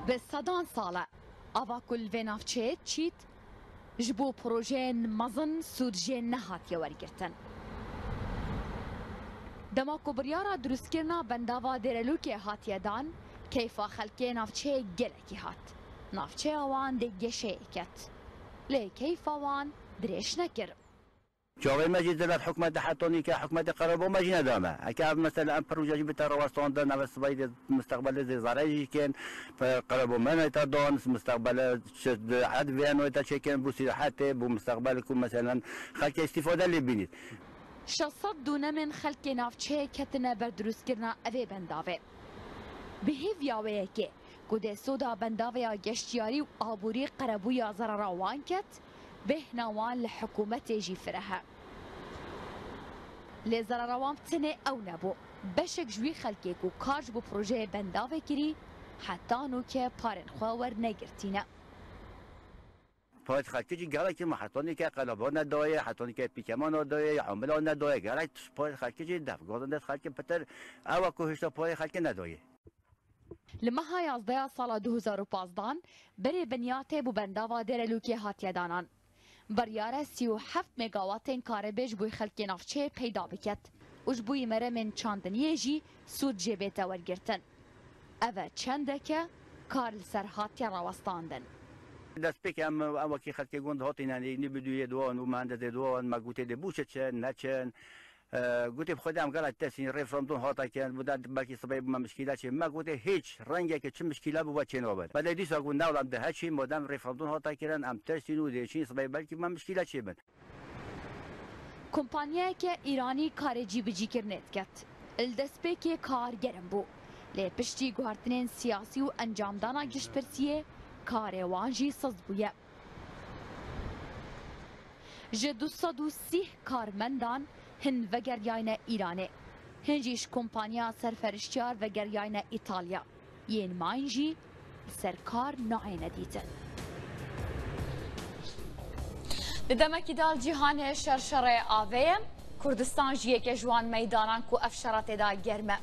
Bi sedan sal e ava ku li vê navçeyê çît ji bo projeyên mezin sûd jê nehatiye wergirtin. Dema ku biryara dirûstkirina bendava Dêrelûkê hatiye dan, keyfa xelkê navçeyê gelekî hat. Navçeya wan dê geşeyê ket. Lê keyfa wan dirêj nekir. Çavê me jî dilet hikûmetê hetanî ke hikûmetê qerar bo me jî neda me. Heke ev mesele em proje jî bite rawestandin ev sibehî dê misteqbelê dê zerê jî kin qerar bo me nayê dan misteqbelê çi ed vê nayê çêkirin bo sîrehetê bo misteqbelê ku meselen xelkê îstîfade lê bînît. 600 dûnemên xelkê navçeyê ketine ber dirûstkirina evê bendavê. Bi hêviya wê yekê ku dê soda bendavê ya geştyarî û aborî qerebûya zerara wan ket, Bêhna wan li hikûmetê jî fireh e. Lê zerara wan tenê ew nebû. Beşek ji wî xelkê ku kar ji bo projeyê bendavê kirî, heta nûke parên xwe wernegirtîne. Parê xelkê jî gelekî ma heta nûke qelaba nedaye, heta nûke pîkema nadaye, amila nedaye. Gelek parê xelkê jî def gazin dest xelkê pitir ew e ku hişta parê xelkê nedaye. Li meha yazdeya sala 2015 an berê binyatê bo bendava Dêrelûkê hatiye danan. Biryar e 37 megawatên karebê ji bo xelkê navçeyê peyda biket û ji bo meremên çandiniyê jî sûd jê bête wergirtin. Ev e çendek e kar li ser hatiye rawestandin. Destpêkê em em wekî xelkê gund hatîne nî midûyê diwan û mihendesê diwan me gotê dê bo çi çin neçin Gotê bi xwedê em gelek tersîn referandûm hate kirin bû de belkî sibehê bû me mişkîle çê me gotê hîç rengekê çi mişkîle bû we çê nabin. Me lê dîsa got newla em di heçîn madem referandûm hate kirin em tersîn û dê çîn sibehê belkî me mişkîle çê bin. Kompanyayeke Îranî karê cîbicîkirinê diket. Li destpêkê kar germ bû. Lê piştî guhertinên siyasî û encamdana giştpirsiyê karê wan jî sist bûye. Ji 230 karmendan hin vegeriyayne Îranê, hin jî ji kompaniya serferiştiyar vegeriyayne Îtalya. Yên mayîn jî li ser kar nayêne dîtin. Di demekî de li cîhanê şer şerê avê ye. Kurdistan jî yeke ji wan meydanan ku ev şera tê de germ e.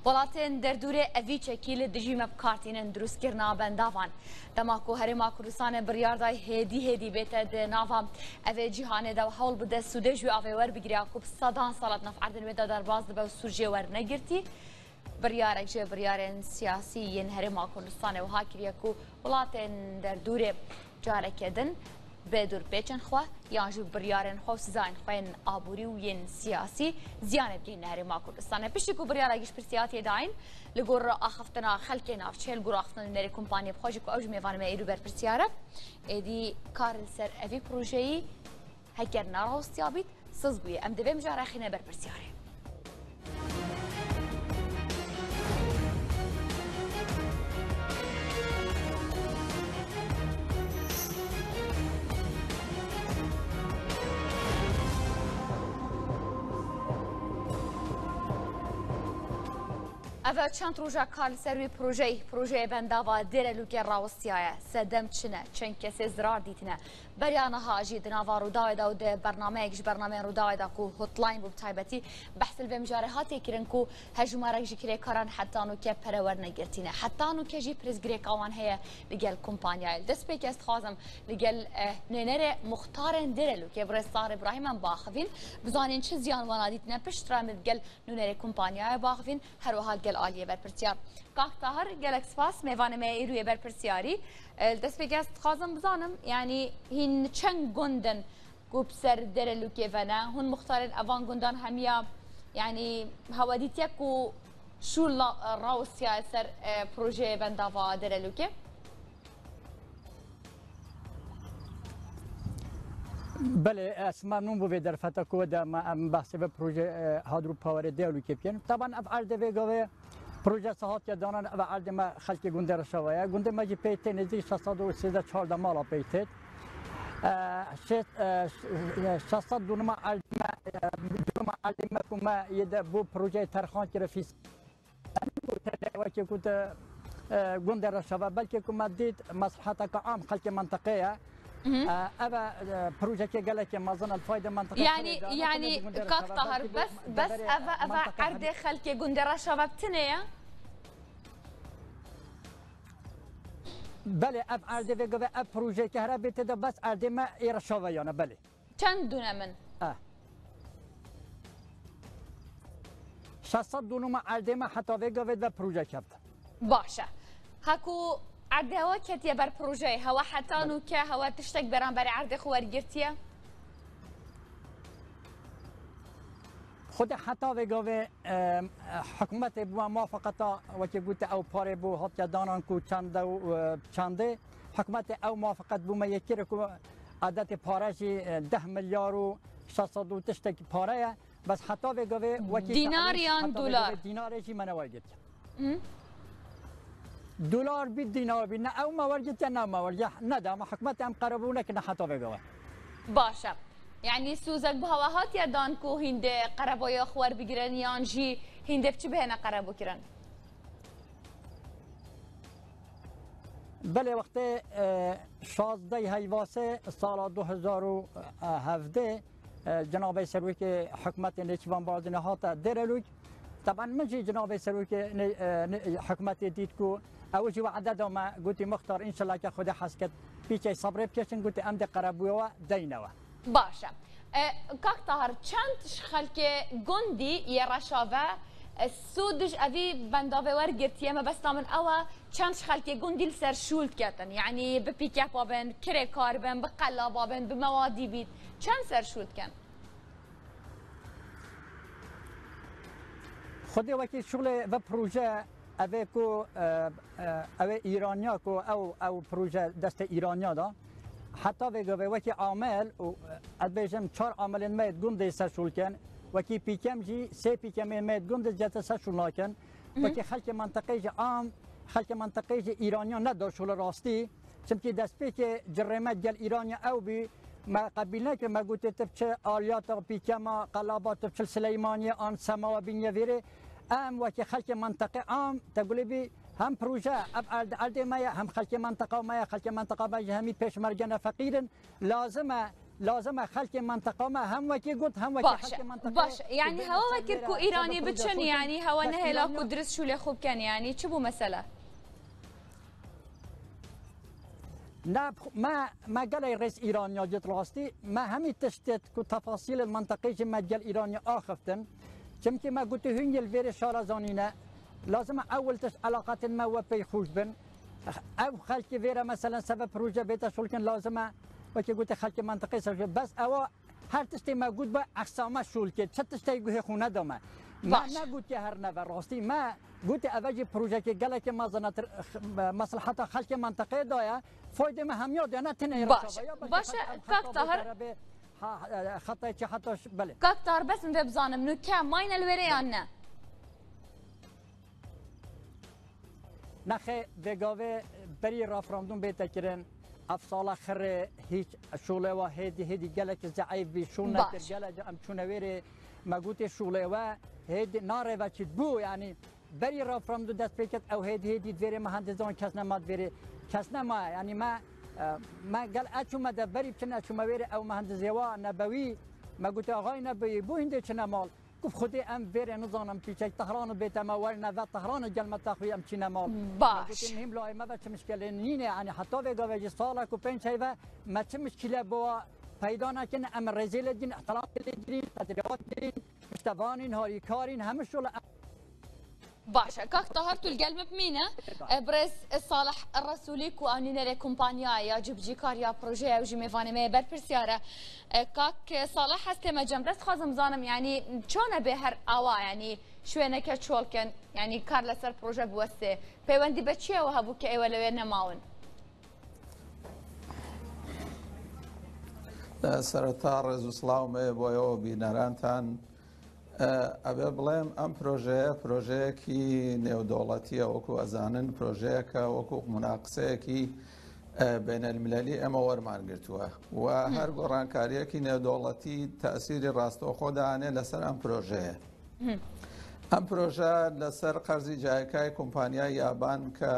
Welatên derdûrê evî çekî li dijî me bi kar tînin dirûstkirina bendavan. Dema ku Herêma Kurdistanê biryar day hêdî hêdî bête di nava evê cîhanê de û hewl bide sûdê ji wê avê werbigire ku bi sedan sal di nav erdên wê de derbas dibe û sûd jê wernegirtî, biryarek ji biryarên siyasî yên Herêma Kurdistanê wiha kiriye ku welatên derdûrê careke din bi dûrpêçên xwe yan jî bi biryarên xwe û sizayên xwe yên aborî û yên siyasî ziyanê bigihîne Herêma Kurdistanê. Piştî ku biryara giştpirsî hatiye dayîn, li gor axaftina xelkê navçeyê, li gor axaftina nûnerê kompaniyê bi xwe jî ku ew ji mêvanê me îro berpirsyar e, êdî kar li ser evî projeyî heger nerawestiya bît, siz bûye. Em di vê mijara xîne berpirsyarê. Ev çend roja kar li ser wî projeyê projeyê bendava Dêrelûkê rawestiyaye. Sedem çi ne? Çend kesê zirar dîtine? Beriya niha jî di nava Rûdawê de û di bernameyek ji bernameyên Rûdawê de ku hotline bû bi taybetî behs li vê mijarê hatiye kirin ku hejmarek ji kirêkaran heta nûke pere wernegirtîne. Heta nûke jî pirsgirêka wan heye li gel kompanyayê. Li destpêkê ez dixwazim li gel nûnerê muxtarên Dêrelûkê birêz Tahir Îbrahîm em biaxivîn, bizanîn çi ziyan wan a dîtine. Piştre em li gel nûnerê kompanyayê biaxivîn her wiha li gel aliyê berpirsyar. Kak Tahir gelek spas mêvanê me yê îro yê berpirsyarî. Li destpêkê ez dixwazim bizanim yanî hîn çend gund in ku bi ser Derelûkê ve ne. Hûn muxtarên evan gundan hemiya yanî hewa dîtiye ku şû rawestiyaye ser projeyê bendava Derelûkê? Belê ez memnûn bû vê derfeta ku de me em behsê vê proje hadrû powerê Derelûkê bikin. Taban ev erdê vê gavê Proje se hatiye danan ev erdê me xelkê gundê Reşava ye. Gundê me jî pey tê nêzîk 613 14 mala pey tê. 600 dûnima erdê me dûnima erdê me ku me yê de bo projeyê terxan kire fîs wekî ku te gundê Reşava belkî ku me dît mesleheteke am xelkê menteqê ye. Ev projeke gelekê mezin e fayde menteqe Yani yani kak Tahir bes bes ev ev erdê xelkê gundê Reşava bi tine ye? بەلێ ئەڤ ئەردێ ڤێ گەڤێ ئەڤ پروژەی کەهرەبێ تێدا بەس ئەردێ مە ئێ ڕەشاڤە یانە بەلێ. چەند دونەمن؟ ئە. 600 دونمە ئەردێ مە حەتا ڤێ گەڤێ ڤە پروژە کەڤت. باشە هەکو ئەردێ هەوە کەتیە بەر پروژەی هەوە حەتا نوکە هەوە تشتەک بەرامبەر ئەردێ خو وەرگرتیە؟ خودێ حەتا ڤێ گاڤێ حکومەتێ بووە موافقەتا وەکی گوتە ئەو پارێ بۆ هاتیە دانان کو چەندە و چەندێ حکومەتێ ئەو موافقەت بوومە یەکێرە کو عادەتێ پارەژی 10 ملیار و 600 و تشتێک پارەیە بەس حەتا ڤێ گاڤێ وەکی دینار یان دولار؟ دینارێکی مە نەوەرگرتیە. دولار بی دینار بی نە ئەو مە وەرگرتیە نە مە وەرگە نەدا مە حکومەتێ ئەم قەرەبوو نەکردە حەتا ڤێ گاڤێ. باشە یعنی سوزەک بهوا هاتیە دان کو هیندێ قەرەبۆیە خوەر بگرن یان ژی هیندێ بچ بهێنە قەرەبوو کرن؟ بەلێ وەختێ 16 هەیڤاسێ ساڵا 2017 جنابی سەرۆکی حکومەتی نێچیرڤان بارزانی هاتە دێرەلوک طبعا من ژی جنابی سەرۆکی حکومەتی دیت کو ئەو ژی وعدە دامە گوتی مختار ئینشالله کە خودێ حەز کرد پیچەی سەبرێ بکێشن گوتی ئەم دێ قەرەبووەوە دەینەوە. باشە کاک تاهر چەند خەلکێ گوندی یە ڕەشاڤە سوودژ ئەڤی بەنداڤێ وەرگرتیە مەبەستا من ئەوە چەند خەلکێ گوندی لەسەر شوول کەتن یعنی بە پیکەپا بن کرێکار بن بە قەلابا بن بە مەوادی بیت چەند سەر شوول کەن؟ خودێ وەکی شوڵێ ڤە پروژە ئەڤێ کو ئەوێ ئیرانیا کو ئەو ئەو پروژە دەستە ئیرانیا دا حتا vê gavê wekî amel û ez bêjim çar amelên me gundê ser şûlken wekî pîkem jî sê pîkemên me gundê cete ser şûl nakin wekî xelkê menteqê jî am xelkê menteqê jî îraniyan neda şûla rastî çimkî destpêkê cirê me gel îraniya ew bî me qebîl nekir me gotê tu biçi aliyata pîkema qelaba tu biçi Sileymaniyê an semawa bîniye vêrê em wekî xelkê menteqê am te gulê bî hem proje ev erd erdê me ye hem xelkê menteqa me ye xelkê menteqa me jî hemî pêşmerge ne feqîr in lazim e lazim e xelkê menteqa me hem wekî got hem wekî باشە xelkê menteqê باشە ku یعنی bêne هەوە ser وەکرد vêre کو ser ئیرانی proje بچن şûl یعنی هەوە bes نەهێلا کو îraniya درست شوولێ خۆ بکەن یعنی چ بوو مەسەلە؟ نه ما ما گەلەی ڕێز ئیرانیا جت ڕاستی ما هەمی تشتێت کو تەفاسیل المنطقی جی ما گەل ئیرانیا ئاخفتن چمکی ما گوتی هنگل ڤێرێ شارەزانینە لازمە ئەول تشت علاقاتن ما وە پێی خوش بن ئەو خەلکی ڤێرە مەسەلەن سەبە پروژە بێتە شوڵکن لازمە وەکی گوتی خەلکی منطقی سەر بەس ئەوە هەر تشتێ ما گوت بە ئەقسامە شوڵ کرد چه تشتێک گوهێ خو نەدامە ما باشە نەگوت هەر نەڤە ڕاستی ما گوتی ئەڤەجی پروژەکی گەلێکی مەزنەتر مەسلحەتە خەلکی منطقەیە دایە فایدە مە هەمیە دایە نە تنێ باشە ڕەشاڤە بەلکە باشە ئەم کاک خەتا تاهر بێ بێ خەتایکی حتاش بەلێ کاک تاهر بەس من ڤێ بزانم نوکە ماینە لوێرە یان نە؟ نەخێ ڤێگاڤێ بەری ڕافراندوم بێتە کرن ئەف ساڵە خڕێ هیچ شوڵێوە هێدی هێدی گەلێکی زەعیف بی شوڵ نەکرد باش گەلە ئەم چوونە وێرێ مەگوتێ شوڵێوە هێدی ناڕێڤە چیت بوو یعنی بەری ڕافراندوم دەست پێ کرد ئەو هێدی هێدی دوێرێ مەهەندزان کەس نەما دوێرێ کەس نەما یعنی ما ما گەل ئەچوومە دە بەری بچن ئەچوومە وێرێ ئەو مەهەندزێوە نەبەوی مەگوتێ ئاغای نەبەوی بۆ هندێ چنە ماڵ گفت خودێ ئەم ڤێرێ نزانم پیچەک تەهران بێتەمە وەرنەڤە تەهران گەلمە تاخوی ئەم چینە ماڵ باش مەگوتێ مهم لای مەبە چ مشکلێ نینێ یعنی حتا ڤێ گاڤێ ساڵێک و پێنج هەیڤە مە چ مشکلە بۆوە پەیدا نەکردن ئەم ڕێزێ لێ دین احترام لێ گرین قەدرات گرین پشتەڤانین هاریکارین هەموو شۆڵە باشە کاک تاهر تو لگەل من بمینە برێز ساڵح ڕەسولی کو ئەو نوێنەرێ کۆمپانیا یا جبجیکار یا پرۆژەیە و ژی مێڤانێ مەیە بەرپرسیارە کاک ساڵح هەستێمە جەم دەست خوازم بزانم یعنی چۆنە بێ هەر ئاوا یعنی شوێنەکە چۆڵکەن یعنی کار لەسەر پرۆژە بوەستێ پەیوەندی بە چیەوە هەبوو کە ئێوە لەوێ نەماون؟ سەرەتا ڕێز و سڵاوم هەیە بۆ ئێوە بینەرانتان. ئەبێ بڵێم ئەم پرۆژەیە پرۆژەیەکی نێودەوڵەتیە، وەکو ئەزانن پرۆژەیەکە وەکو مناقسەیەکی بینەلملەلی ئێمە وەرمان گرتووە و هەر گۆڕانکاریەکی نێودەوڵەتی تەسیری ڕاستەوخۆ دانێ لەسەر ئەم پرۆژەیە. ئەم پرۆژە لەسەر قەرزی جایکای کۆمپانیای یابان کە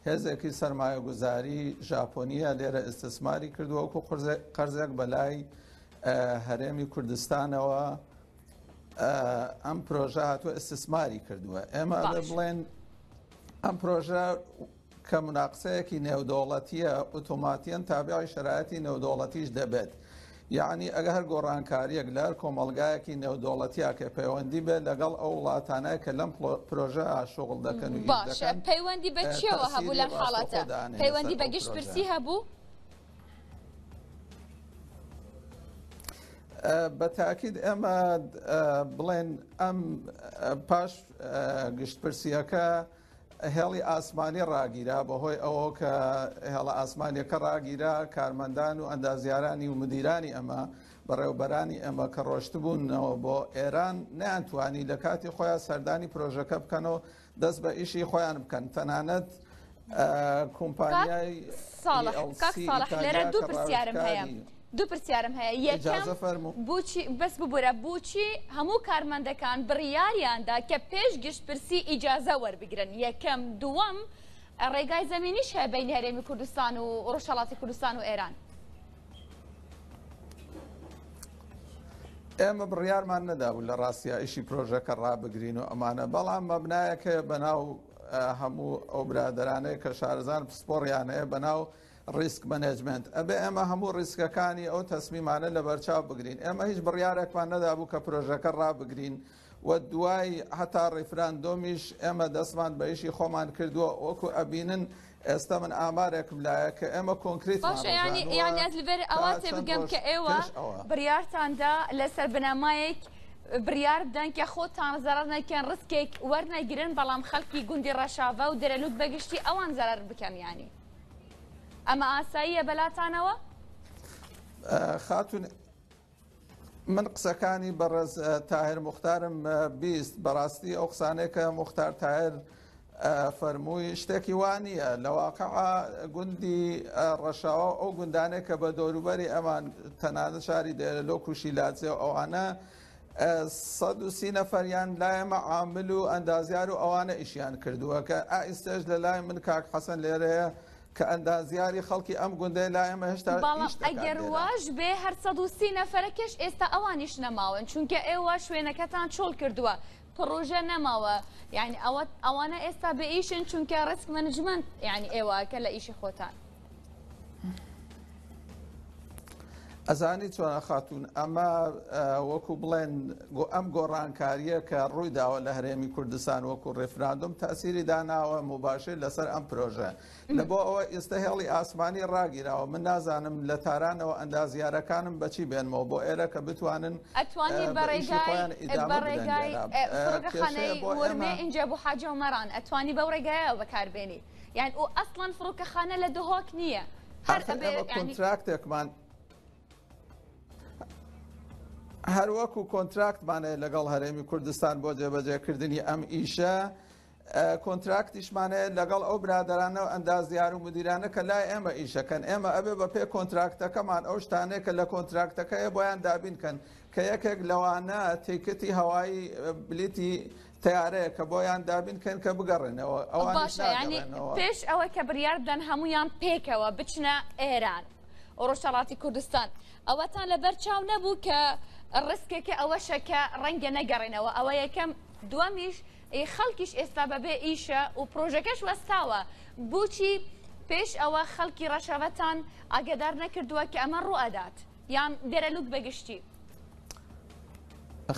هێزێکی سەرمایەگوزاری ژاپۆنیە لێرە ئیستیسماری کردووە وەکو قەرزێک بەلای هەرێمی کوردستانەوە ئەم پرۆژە هاتووە ئیستیسماری کردووە. ئێمە ئەبێ بڵێن ئەم پرۆژە کە موناقسەیەکی نێودەوڵەتییە ئوتۆماتیەن تابعی شەرایەتی نێودەوڵەتیش دەبێت. یەعنی ئەگەر هەر گۆڕانکارییەک لە هەر کۆمەڵگایەکی نێودەوڵەتیا کە پەیوەندی بێت لەگەڵ ئەو وڵاتانە کە لەم پرۆژە شوغڵ دەکەن و ئیش باشە دەکەن پەیوەندی بە چیەوە هەبوو تەئسیری لەم ڕاستەوخۆ حاڵەتە؟ دانێ لەسەر پەیوەندی بە ئەو گشت پرۆژەیە. پرسی هەبوو؟ بە تاکید ئێمە بڵێن ئەم پاش گشتپرسیەکە هێڵی ئاسمانی ڕاگیرا بەهۆی ئەوە کە هێڵە ئاسمانیەکە ڕاگیرا کارمەندان و ئەندازیارانی و مدیرانی ئەمە بەڕێوبەرانی ئەمە کە ڕۆشتبوونەوە بۆ ئێران نەیانتوانی لە کاتی خۆیان سەردانی پرۆژەکە بکەنەوە دەست بە ئیشی خۆیان بکەن تەنانەت کۆمپانیای ساڵح کاک ساڵح لێرە دوو پرسیارم هەیە دوو پرسیارم هەیە یەکەم بۆچی بەس ببورە بۆچی هەموو کارمەندەکان بڕیاریاندا کە پێش گشتپرسی ئیجازە وەربگرن یەکەم دووەم ڕێگای زەمینیش هەیە بینی هەرێمی کوردستان و ڕۆژهەڵاتی کوردستان و ئێران. ئێمە بڕیارمان نەدابوو لە ڕاستیا ئیشی پرۆژەکە ڕابگرین و ئەمانە بەڵام مەبنایەک هەیە بەناو هەموو ئەو برادەرانەیە کە شارەزان پسپۆڕیان هەیە بەناو risk management ئەبێ ئێمە هەموو ڕیسکەکانی ئەو تەسمیمانە لەبەرچاو بگرین ئێمە هیچ بڕیارێکمان نەدابوو کە پرۆژەکە ڕابگرین و دوای هەتا ڕیفراندۆمیش ئێمە دەستمان بە ئیشی خۆمان کردووە وەکو ئەبینن ئێستا من ئامارێکم لایە کە ئێمە کۆنکریتمان باشە یانی ڕژانووە یانی ئەز لەبەر تا ئەوە تێ چەند بگەم ڕۆژ کە ئێوە پێش ئەوە. بڕیارتاندا لەسەر بنەمایەک بڕیار بدەن کە خۆتان زەرەر نەکەن ڕسکێک وەرنەگرن بەڵام خەڵکی گوندی ڕەشاڤە و دەرەلوک بەگشتی ئەوان زەرەر بکەن یانی ئەمە ئاساییە بەلاتانەوە؟ خاتون من قسەکانی بەڕێز تاهر موختارم 20 بەڕاستی ئەو قسانەیە کە موختار تاهر فەرمووی شتێکی وا نییە لە واقع گوندی ڕەشاوە ئەو گوندانەیە کە بە دەوروبەری ئەمان تەنانەت شاری دێرەلۆک و شیلادزێ و ئەوانە 130 نەفەریان لایەمە عامل و ئەندازیار و ئەوانە ئیشیان کردووە کە ئایستێش لە لای من کاک حەسەن لێرەیە کە ئەندازیاری خەڵکی ئەم گوندەیە لای ئێمە هێشتا بەڵام ئیش دەکات ئەگەر لێرە. واش بێ هەر 130 نەفەرەکەش ئێستا ئەوانیش نەماون چونکە ئێوە شوێنەکەتان چۆڵ کردووە پڕۆژە نەماوە یعنی ئەوە ئەوانە ئێستا بێ ئیشن چونکە risk management یعنی ئێوە کە لە ئیشی خۆتان. ئەزانی چۆنە خاتوون ئەمە وەکو بڵێن ئەم گۆڕانکاریە کە ڕووی داوە لە هەرێمی کوردستان وەکو ڕێفراندۆم تاسیری داناوە مباشر لەسەر ئەم پرۆژە لە بۆ ئەوە ئێستا هێڵی ئاسمانی ڕاگیراوە من نازانم لە تارانەوە ئەندازیارەکانم بەچی بێنمەوە بۆ ئێرە کە بتوانن ئەتوانی بە ڕێگای بە ڕێگای فڕۆکەخانەی ورمێ ئینجا بۆ حاجی ئۆمەران ئەتوانی بەو ڕێگایەوە بەکاربێنی یان و ئەسڵەن فڕۆکەخانە لە دهۆک نییە هەر ئەبێ کۆنتراکتێکمان هەروەکو کۆنتراکتمان هەیە لەگەڵ هەرێمی کوردستان بۆ جێبەجێکردنی ئەم ئیشە کۆنتراکتیشمان هەیە لەگەڵ ئەو برادەرانە و ئەندازیار و مدیرانە کە لای ئێمە ئیشەکەن ئێمە ئەبێ بە پێ کۆنتراکتەکەمان ئەو شتانەیە کە لە کۆنتراکتەکەیە بۆیان دابین کەن کە یەکێک لەوانە تیکتی هەوایی بلیتی تەیارەیە کە بۆیان دابین کەن کە بگەڕێنەوە ئەوانیش باشە یعنی ناگەڕێنەوە. پێش ئەوە کە بڕیار بدەن هەمویان پێکەوە بچنە ئێران و ڕۆژهەڵاتی کوردستان ئەوەتان لەبەر چاو نەبوو کە ڕسکێکە ئەوەشە کە ڕەنگە نەگەڕێنەوە ئەوە یەکەم دووەمیش خەڵکیش ئێستا بەبێ ئیشە و پرۆژەکەش وەستاوە بۆچی پێش ئەوە خەڵکی ڕەشەوەتان ئاگادار نەکردووە کە ئەمە ڕوئەدات یان دێرەلوک بەگشتی؟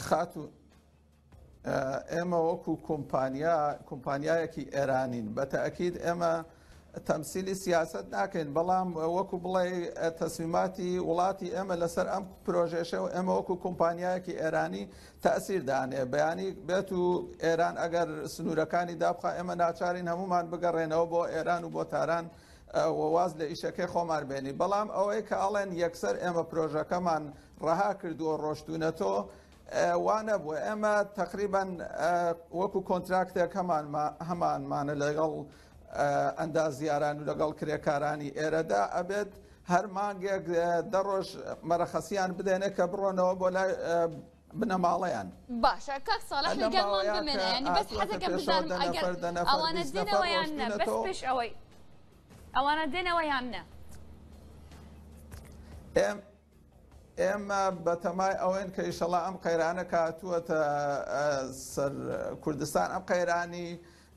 خاتوو ئێمە وەکو کۆمپانیا کۆمپانیایەکی ئێرانین بە تەئکید ئێمە تەمسیلی سیاست ناکەین بەڵام وەکو بڵێ تەسمیماتی وڵاتی ئێمە لەسەر ئەم پرۆژێشە و ئێمە وەکو کۆمپانیایەکی ئێرانی تەسیر دانێ بەیانی بێت و ئێران ئەگەر سنوورەکانی دابخا ئێمە ناچارین هەمومان بگەڕێنەوە بۆ ئێران و بۆ تاران واز لە ئیشەکەی خۆمان بێنی بەڵام ئەوەی کە ئەڵێن یەکسەر ئێمە پرۆژەکەمان ڕەها کردووە ڕۆشتونەتۆ وا نەبووە ئێمە تقریبان وەکو کۆنتراکتێک هەمانمانە لەگەڵ ئەندازیاران و لەگەڵ کرێکارانی ئێرەدا ئەبێت هەر مانگێک دە ڕۆژ مەرەخەسیان بدەنێ کە بڕۆنەوە بۆ لای بنەماڵەیان. باشە کاک ساڵح لەگەڵمان بمێنە یانی بەس حەزەکەم بزانم ئەگەر ئەوانە دێنەوە یان نە بەس پێش ئەوەی ئەوانە دێنەوە یان نە. ئێمە بەتەمای ئەوەین کە ئیشەڵا ئەم قەیرانە کە هاتووەتە سەر کوردستان ئەم قەیرانی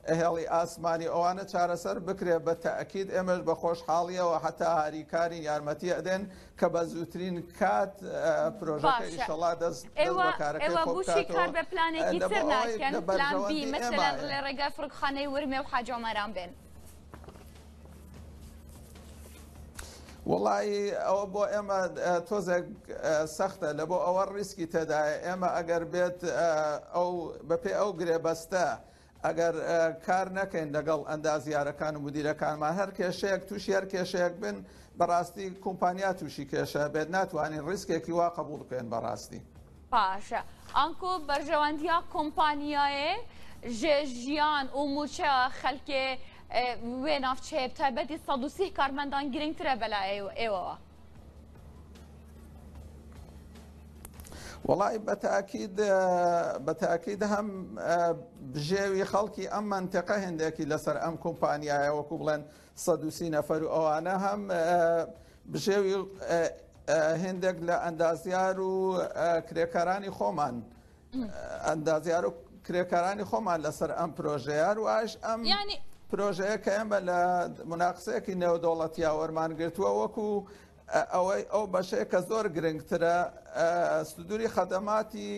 هێڵی ئاسمانی ئەوانە چارەسەر بکرێ بە تەئکید ئێمەش بە خۆشحاڵیەوە هەتا هاریکارین یارمەتی ئەدەین کە بە زووترین کات پرۆژەکە باشە ئیشەڵا دەست دەست ئێوە بە کارەکەی ئێوە خۆ بوشی بکاتەوە کار بە پلانێکی لە بۆ تر ئەوەی ناکەن لە پلان بی بەرژەوەندی مەسەلەن ئێمایە. لە ڕێگای فڕۆکخانەی ورمێ و حاجی ئۆمەران بێن. وەڵایی ئەوە بۆ ئێمە تۆزێک سەختە لە بۆ ئەوە ڕیسکی تێدایە ئێمە ئەگەر بێت ئەو بەپێ ئەو گرێبەستە ئەگەر کار نەکەین لەگەڵ ئەندازیارەکان و مدیرەکانمان هەر کێشەیەک تووشی هەر کێشەیەک بن بەڕاستی کۆمپانیا تووشی کێشە بێت ناتوانین ڕیسکێکی وا قبوڵ بکەین بەڕاستی. باشە ئانکۆ بەرژەوەندیا کۆمپانیایێ ژ ژیان و موچە خەلکێ وێ ناوچەیە بتایبەتی 130 کارمەندان گرنگترە بەلای ئێوەوە. وەڵی بەتاکید بەتاکید هەم بژێوی خەڵکی ئەم منتیقە هێندێکی لەسەر ئەم کۆمپانیایە وەکو بڵێن 130 نەفەر و ئەوانە هەم بژێوی هێندێک لە ئەندازیار و کرێکارانی خۆمان ئەندازیار و کرێکارانی خۆمان لەسەر ئەم پرۆژەیە هەروەهاش ئەم پرۆژەیە کە ئێمە لە مناقسەیەکی نێودەوڵەتیا وەرمان گرتووە وەکو ئەوەی ئەو بەشەیە کە زۆر گرنگترە سدوری خەدەماتی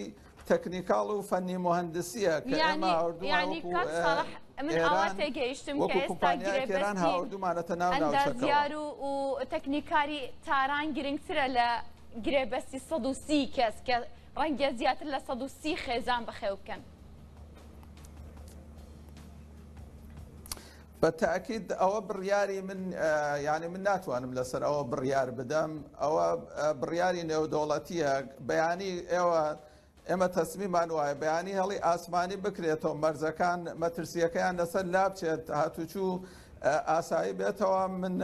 تەکنیکاڵ و فەنی مهندسیە کە ئێمە یعنی کاک ساڵح من ئاوا تێگەیشتم کە ئێستا گرێبەستی هاوردومانەتە ناو ناوچەکەوە. ئەندازیار و تەکنیکاری تاران گرنگترە لە گرێبەستی 130 کەس کە ڕەنگە زیاتر لە 130 خێزان بەخێو بکەن. بە تاکید ئەوە بڕیاری من یعنی من ناتوانم لەسەر ئەوە بڕیار بدەم ئەوە بڕیاری نێودەوڵەتیە بەیانی ئێوە ئێمە تەسمیمان وایە بەیانی هەڵی ئاسمانی بکرێتەوە مەرزەکان مەترسیەکەیان لەسەر لابچێت هاتوچوو ئاسایی بێتەوە من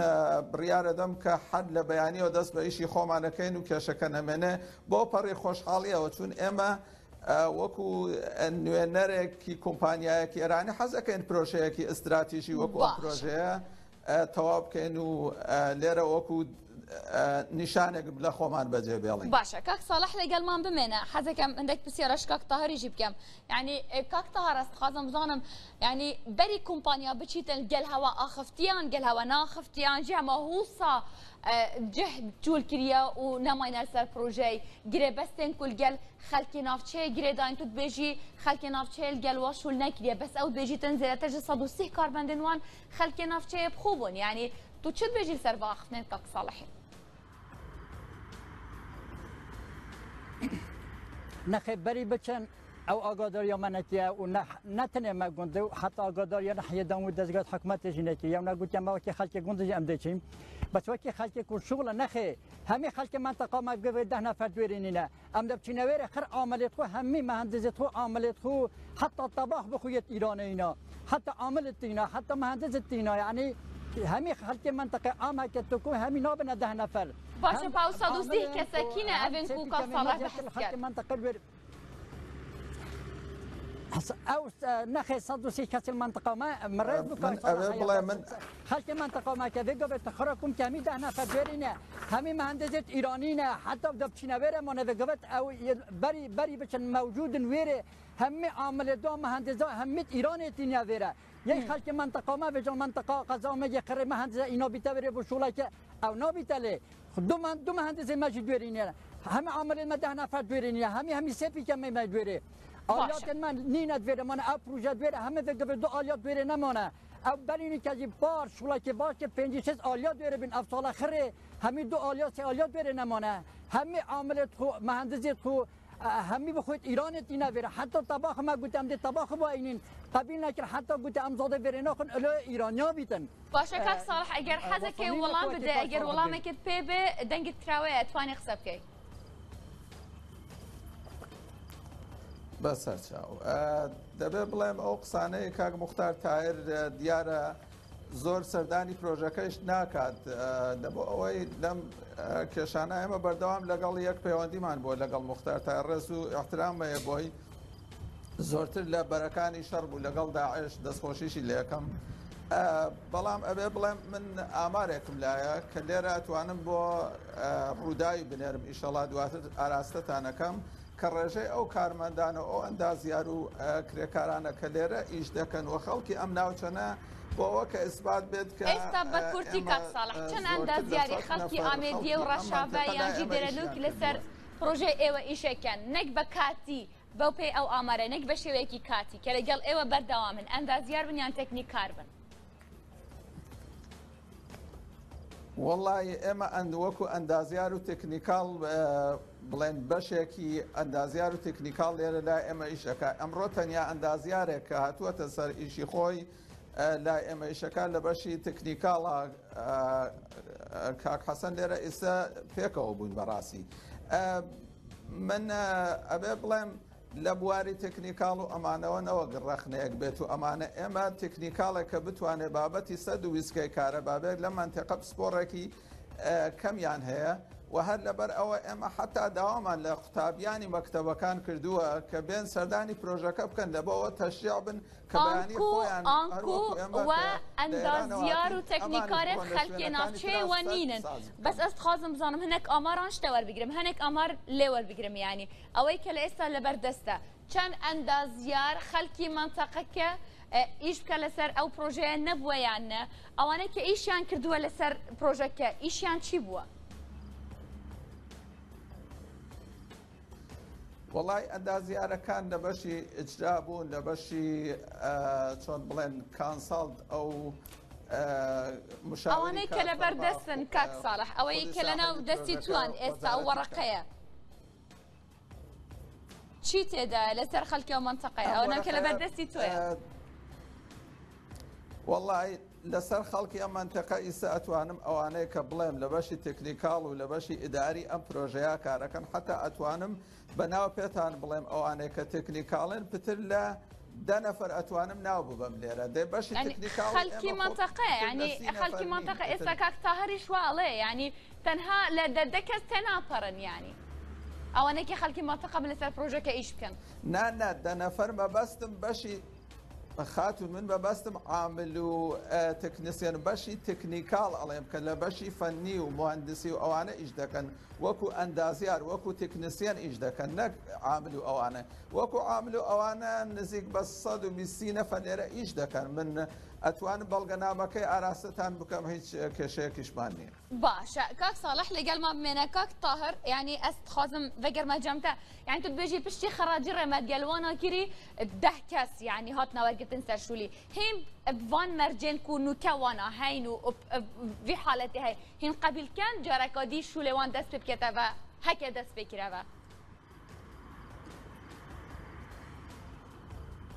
بڕیارەدەم کە حەد لە بەیانیەوە دەست بە ئیشی خۆمانەکەین و کێشەکە نەمێنێ بۆ پەڕی خۆشحاڵیەوە چون ئێمە وەکو نوێنەرێکی کۆمپانیایەکی ئێرانی حەزەکەین پرۆژەیەکی ئیستراتیژی وەکو ئەم پرۆژەیە تەواو بکەین و لێرە وەکو نیشانێک لە خۆمان بەجێ بێڵین. باشە کاک ساڵح لەگەڵمان بمێنە حەزەکەم هەندێک پرسیارەش کاک تاهریشی بکەم یعنی کاک تاهر ئەس دخوازم بزانم یعنی بەری کۆمپانیا بچیتن گەل هەوا ئاخفتیان گەل هەوا ناخفتیان جی هەما هوسا جه چول کریە و نەماینە سەر پرۆژەی گرێبەستێن کول گەل خەلکی ناوچەیە گرێداین تو دبێژی خەلکی ناوچەیە گەل وا شول نەکریە بەس ئەو دبێژیتن زێدەتر ji 130 کارمەندên wan خەلکی ناوچەیە بخۆ بوون یعنی تو چ دبێژی لەسەر ڤا ئاخفتنێن کاک ساڵحی؟ نەخێ بەری بچن ئەو ئاگاداریە مە نەکیە و نەتنێ مە گوند و حتا ئاگاداریە نەحیە دام و دەزگات حکومەتێ ژی نەکیە و نەگوتیە مە وەکی خەلکی گوند ژی ئەم دەچیم بەس وەکی خەلکی کو شغلە نەخێ هەمی خەلکی مەنتەقا مە بگەێ ده نەفەر دوێرێ نینە ئەم دەبچینە وێرە خر عاملێت خو هەمی مهندزێت خو عاملێت خو حتا طباخ بخویت ئیرانەینا حتا عاملت تینا حتا مهندزت تینا یعنی هەمی خەلکی منطقه عام هەکە تو هەمی نابنە ده نەفەر باشە پاو 130 کەسە کینە ئەڤێن کو کاک ساڵح بحث کرد؟ منطقه الوير ئەو نەخێ 130 کەسی منطقه ما مڕێز من ئەوێ بڵێ من خەلکی منطقه ما کە ڤێ گەڤێ تخرەکم کە هەمی ده نەفەر دوێرینە هەمی مهندزێت ئیرانینە حتا دەبچینە وێرە مانە ڤێ گەڤێت ئەو بەری بەری بچن مەوجودن وێرێ هەمی عاملێ دو مهندزا هەمیت ئیرانێ تینە وێرە یەی خەلکی منطقه ما بێژە منطقه قەزا مە یە قڕێ مهندزە ئینا بیتە وێرێ بۆ شوڵەکە ئەو نابیتە لێ دو من دو مهندزێ مەژی دوێرینە هەمی عاملێ مە ده نەفەر دوێرینە هەمی هەمی سێ پیکە مە مە دوێرێ ئالیاتن من نینە دوێرە مانە ئەو پروژە دوێرە هەمە ڤێ گەڤێ دو ئالیات دوێرێ نەمانە ئەو بەرینی کەجی پار شوڵەکی باش کە پێنجی شەش ئالیات دوێرە بین ئەف ساڵە خڕێ هەمی دو ئالیات سێ ئالیات دوێرێ نەمانە هەمی عاملێت خو مهندزێت خو هەمی بخۆیت ئیرانێت تینا وێرە حتا تەباخ مە گوتە ئەم دێ تەباخ بۆ ئەینین قبیل نەکرد حتا گوتە ئەم زادە وێرێ ناخن ئەلۆ ئیرانیا بیتن. باشە کاک ساڵح ئەگەر حەزەکەی وەڵام بدە ئەگەر وەڵامێکت پێ بێ دەنگت کراوەیە ئەتوانی قسە بکەی. بەسەر چاو دەبێ بڵێم ئەو قسانەی کاک مختار تایر دیارە زۆر سەردانی پرۆژەکەش ناکات دەبۆ ئەوەی لەم کێشانە ئێمە بەردەوام لەگەڵ یەک پەیوەندیمان بووە لەگەڵ مختار تایر ڕێز و احترام هەیە بۆی زۆرتر لە بەرەکانی شەڕ بوو لەگەڵ داعش دەستخۆشیشی لەکەم بەڵام ئەبێ بڵێم من ئامارێکم لایە کە لێرە ئەتوانم بۆ ڕووداوی بنێرم ئیشەڵا دواتر ئاراستەتانەکەم. کە ڕێژەی ئەو کارمەندان و ئەو ئەندازیار و کرێکارانە کە لێرە ئیش دەکەن و خەڵکی ئەم ناوچەنە بۆ ئەوە کە ئیسبات بێت کە ئێستا بە کورتی ئێمە کاک ساڵح چەند زۆرتر لە ئەندازیاری 100 خەڵکی نەفەر ئامێدیە خەڵکی و ئەم ڕەشاڤە مەنتیقە یان لای ژی ئێمە دێرەلوک ئیشیان لەسەر کردووە. پڕۆژەی ئێوە ئیشەکەن نەک بە کاتی بەو پێی ئەو ئامارە نەک بە شێوەیەکی کاتی کە لەگەڵ ئێوە بەردەوامن ئەندازیار بن یان تەکنیکار بن؟ وەڵی ئێمە ئەند وەکو ئەندازیار و تەکنیکاڵ بڵێن بەشێکی ئەندازیار و تەکنیکاڵ لێرە لای ئێمە ئیشەکە ئەمڕۆ تەنیا ئەندازیارێک کە هاتووەتە سەر ئیشی خۆی لای ئێمە ئیشەکە لە بەشی تەکنیکاڵە کاک حەسەن لێرە ئیستا پێکەوە بووین بەڕاستی من ئەبێ بڵێم لە بواری تەکنیکاڵ و ئەمانەوە نەوەک ڕەخنەیەک بێت و ئەمانە ئێمە تەکنیکاڵێک کە بتوانێت بابەتی سەد و ویسکەی کارەبا بێت لە مەنتیقە پسپۆڕێکی کەمیان هەیە و هەر لەبەر ئەوە ئێمە حتا داوامان لە قوتابیانی مەکتەبەکان کردووە کە بێن سەردانی پرۆژەکە بکەن لەبەوە تەشجیع بن کە بەیانی ئانکو خۆیان هەر ئانکو وەکو ئێمە و کە لە ئێرانەوە ئەندازیار هاتین و ئەمانیش تەکنیکارێت بڕۆن لە خەلکێ شوێنەکانی ناوچەیە ترا وە سەد نینن ساز بەس بکەن. ئەس دخوازم بزانم هەنێک ئاماران شتە وەربگرم هەنێک ئامار لێ وەربگرم یانی ئەوەی کە لە ئێستا لەبەر دەستە چەند ئەندازیار خەلکی مەنتەقەکە ئیش بکە لەسەر ئەو پرۆژەیە نەبووە یان نە ئەوانەی کە ئیشیان کردووە لەسەر پرۆژەکە ئیشیان چی بووە؟ وەڵای ئەندازیارەکان لە بەشی ئیجرا بوون لە بەشی چۆن بڵێن consult ئەو مشاوری ئەوانەی کە لەبەر کارفەرما دەستن کاک ساڵح ئەوەی خودی کە لەناو ساحێبی دەستی پرۆژەکە توان ئێستا ئەو وەزارەتی کار. وەڕەقەیە چی تێدایە لەسەر خەڵکی ئەو مەنتەقەیە ئەم ئەوەنە کە لەبەر وەرەقەیە دەستی تۆیە؟ وەڵای لەسەر خەڵکی ئەم مەنتەقە ئیستا ئەتوانم ئەوانەیە کە بڵێم لە بەشی تەکنیکاڵ و لە بەشی ئیداری ئەم پرۆژەیە کارەکەن حتا ئەتوانم بە ناو پێتان بڵێم ئەوانەیە کە تەکنیکاڵن پتر لە 10 نەفەر ئەتوانم ناو ببەم لێرە دەی بەشی یعنی تەکنیکاڵی خەڵکی ئێمە خۆ مەنتەقەیە پتر لە یعنی 30 نەفەر خەڵکی نین مەنتەقە پتر ئێستا کاک تاهریش وا ئەڵێ یعنی تەنها لە 10 کەس تێناپەڕن یعنی ئەوانەی خەڵکی مەنتەقە بن لەسەر پرۆژەکە ئیش بکەن. نا نا 10 نەفەر مەبەستم بەشی خاتون من مەبەستم عامل و تەکنیسیەن بەشی تەکنیکاڵ ئەڵێم کە لە بەشی فەنی و مهندسی و ئەوانە ئیش دەکەن وەکو ئەندازیار وەکو تەکنیسیەن ئیش دەکەن نەک عامل و ئەوانە وەکو عامل و ئەوانە نزیک بە 120 نەفەر لێرە ئیش دەکەن من ئەتوانم بەڵگەنامەکەی ئاراستەتان بکەم هیچ کێشەیەکیشمان نییە. باشە کاک ساڵح لەگەڵما بمێنە کاک تاهر یعنی ئەس دخوازم ڤەگەرمە جەمتە یعنی تو دبێژی پشتی خەڕاجی ڕێمەت گەلوانا کری 10 کەس یعنی هاتنە وەرگرتن سەرشولی هین ڤان مەرجێن کو نوکە وانا هەین و ڤی حالەتی هەی هین قەبیل کەن جارەکا دی شولێ وان دەست پێ بکێتەوە هەکە دەست پێ کرەوە.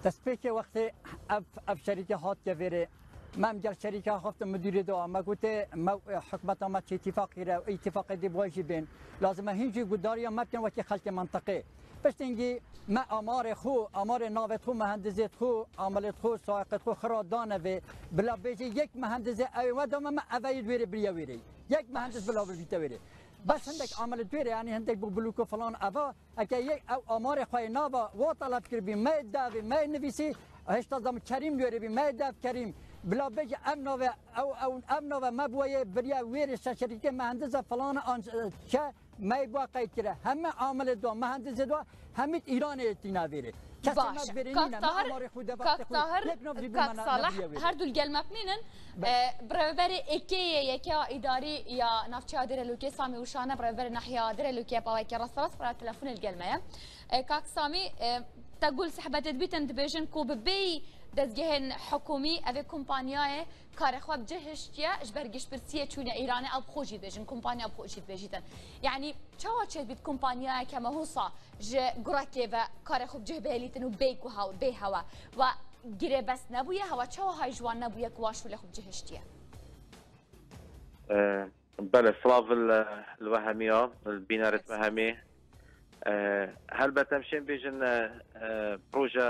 دەستپێکێ وەختێ ئەف ئەف شەریکە هات کەڤێرێ مەم گەل شەریکە خفتم مدیری دوا مە گوتێ مە حکومەتا مە چ اتفاقی رە اتفاقی دی بواژی بێن لازمە هینجی گوداریە مە بکەن وەکی خەلکی منطقێ پشتینگی مە ئامارێ خو ئامارێ ناوێت خو مهندزێت خو عاملێت خو سائقێت خو خرا دانەوێ بلا بێژی یەک مهندزێ ئەوێ وەدامە مە ئەڤەی دوێرێ بریە وێرێ یەک مهندز بلا ببیتە وێرێ بەس هەندێک عامل دوێرێ یعنی هەندێک بۆ بلوک و فلان ئەڤا ئەکە یەک ئەو ئامارێ خۆی ناوە وا تەلەب کردبی مە داوی مە نویسی هێشتا دەم کەریم دوێرێ بی مە داف کەریم بلا بێژ ئەم ناوە ئەو ئەو ئەم ناوە مە بووە بریا وێرێ شەشەریکە مهندزە فلان ئان چە مەی بووە قەید کرە هەمە عامل دوا مهندزە دوا هەمیت ئیرانێ تینا وێرێ کەسێ مە باشە وێرێ کاک نینە مە تاهر ئامارێ خو کاک دەبەختێ خو تاهر یەک ناو جی بوو کاک مە ساڵح نەبریە وێرێ هەردوو گەل مەبمینن بڕێوەبەرێ ئێکەیە یەکە ئیداری یا ناوچەیا دێرەلوکێ سامی وشانە بڕێوەبەرێ ناحیە دێرەلوکێ پاوەیەکی ڕاستەڕاست پرا تەلەفۆن الگەلمەیە کاک سامی تەگول سەحبەتت بیتن دبێژن کو ببێی دەستگەهێن حکومی ئەvê کۆمپانیایێ کارێ خوە بجێ هێشتیە ji ber گشتپرسیە چوونە ئیرانێ ئەو بخۆ ژی دبێژن کۆمپانیا بخۆ ژی دبێژیتن یعنی چاوا چێت بیت کۆمپانیایەکە مەهوسا ji gurekê ve karê xwe bicih bihêlîtin û bê ku bê hewa و girêbest nebûye hewa çawa hay ji wan nebûye ku wan şûlê xwe bicih hiştiye؟ بەلێ سڵاڤ لوە هەمیە بینەرت مە هەمێ هەلبەت ئەم شێن بێژن پرۆژە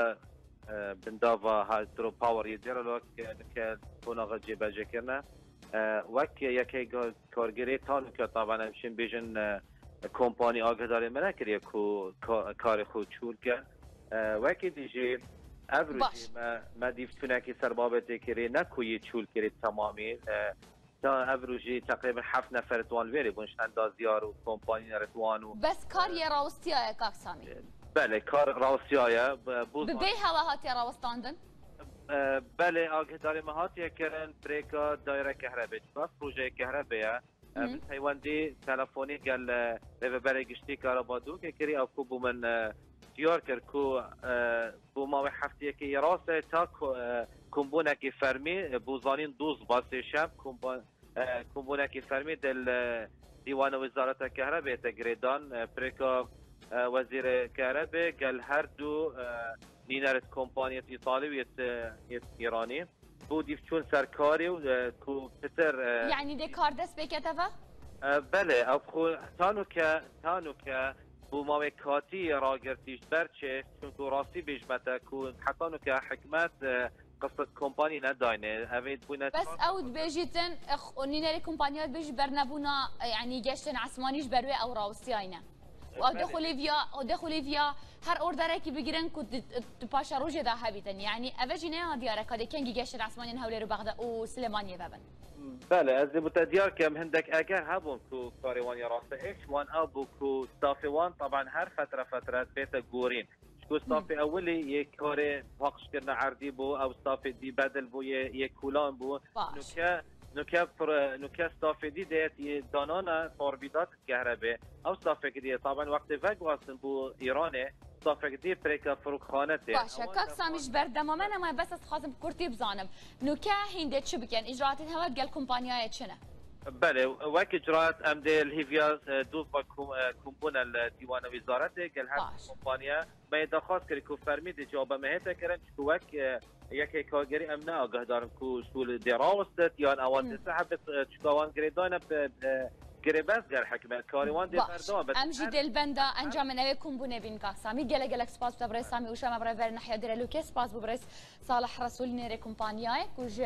بنداڤا هایدرۆ پاوەر یە دێرەلۆک کە قۆناغە جێبەجێکردنە وەک یەکەی کارگەرێ تانوکە تاوان ئەم شێن بێژن کۆمپانی ئاگهدارێ مە نەکریە کو کارێ خو چوول کە وەکی دیژێ ئەڤ باش مە دیفتونەکی سەر بابەتێ کرێ نەکو یê چوول کرێ تەمامی. تا ئەڤرو ژی تەقریبەن هەفت نەفەرت وان لوێرێ بوون ژ ئەندازیار و کۆمپانینەرت وان و. بەس کار یە ڕاوستیایە کاک سامی. بەلێ کار ڕاوستیایە بۆ. بە بێ هەوا هاتیە ڕاوەستاندن؟ بەلێ ئاگهدارێ مە هاتیە کرن پرێکا دایرە کەهرەبێ چونکە ئەڤ پرۆژەیە کەهرەبێیە من پەیوەندی تەلەفۆنی گەل رێڤەبەرێ گشتی کارەبا دوکێ کری ئەو کو بو من دیار کرد کو بۆ ماوەی هەفتەیەکی ڕاستە تا کۆمبوونێکی فەرمی بۆ زانین دووز با سێشەم کۆمبوونێکی فەرمی دل دیوانە وەزارەتە کەهرەبێتە گرێدان پرێکا وەزیر کەهرەبێ گەل هەردوو نینەرت کۆمپانیەت ئیتالی و یەت ئیرانی بۆ دیف چوون سەرکاری و کو پتر یعنی دێ کار دەست پێکێتەوە؟ بەلێ ئەو خو تانوکە تانوکە بۆ ماوەی کاتی ڕاگرتیش بەرچێ چونکو ڕاستی بێژمەتە کو حتانوکە حکمت قسط کۆمپانی نەداینێ ئەوێت بوونە بەس ئەو دبێژیتن نینەری کۆمپانیات بێژ بەرنەبوونا یعنی گەشتن عسمانیش بەروێ ئەو ڕاوستیاینە و ئەو دەخولێ ڤیا ئەو دەخولێ ڤیا هەر ئۆردەرێکی بگرن کو پاشە ڕۆژێدا هەبیتن یعنی ئەڤە ژی نەیان دیارە کە دێ کەنگی گەشتن عسمانیان هەولێر و بەغدا و سلێمانیە ببن. بەلێ ئەز دێ بوتە دیار کەم هندێک ئەگەر هەبوون کو کارێ وان یە ڕاستە ئێک وان ئەو بوو کو ستافێ وان تەبعەن هەر فەترە فەترە بێتە گۆرین چکو ستافێ ئەولی یە کارێ پاقژکردنە عەردی بوو ئەو ستافێ دی بەدل بوو یە یە کولان بوو نوکە نوکە نوکە ستافێ دی دێت یە دانانە تاربیدات کەهرەبێ ئەو ستافێک دیە تەبعەن وەختێ ڤەگواستن بوو ئیرانێ ستافێک دی پرێکە فڕوکخانە تێ باشە کاک سامیش بەردەمامە نەمای بەس ئەس خازم کورتی بزانم نوکە هیندێ چ بکەن ئیجراتên هەوە گەل کۆمپانیایە چنە؟ بەلێ وەک ئیجرات ئەم دێ لهیڤیا دوز بە کومبوونە لە دیوانە ویزارەتێ گەل هەر کۆمپانیا مە داخواز کرد کو فەرمی دێ جوابە مە هێتە کرن چکو وەک یەکێ کارگەری ئەم نە ئاگاهدارن کو شول دێ ڕاوستت یان ئەوان دێ سەحب چکاوان گرێدانە گرێبەست گەر حکومەت کاریوان دێ بەردەوام بێت. ئەم ژی دێلبەندا ئەنجامن ئەوێ کومبوونێ بین کاک سامی گەلە گەلەک سپاس بتە بڕێز سامی وشەمە بڕێ نەحیا درەلوکێ سپاس بۆ بڕێز ساڵح ڕەسوول نێرێ کۆمپانیایە کو ژ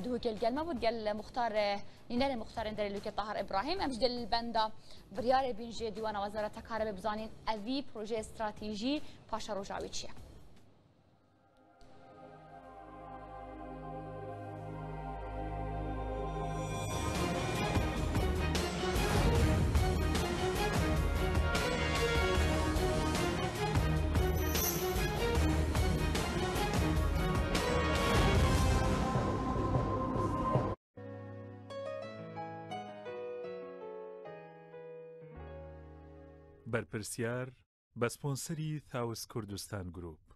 دهوکێل گەلمە بوو گەل مختار نینەرێ مختارên درەلوکێ تاهر ئیبراهیم ئەم ژ دێلبەندا بڕیارێ بین ژێ دیوانە وەزارەتە کارەبێ بزانین ئەڤی پرۆژەی ستراتیژی پاشە ڕۆژاوی چییە؟ بەرپرسیار بە سپۆنسەری ثاوس کوردستان گروپ.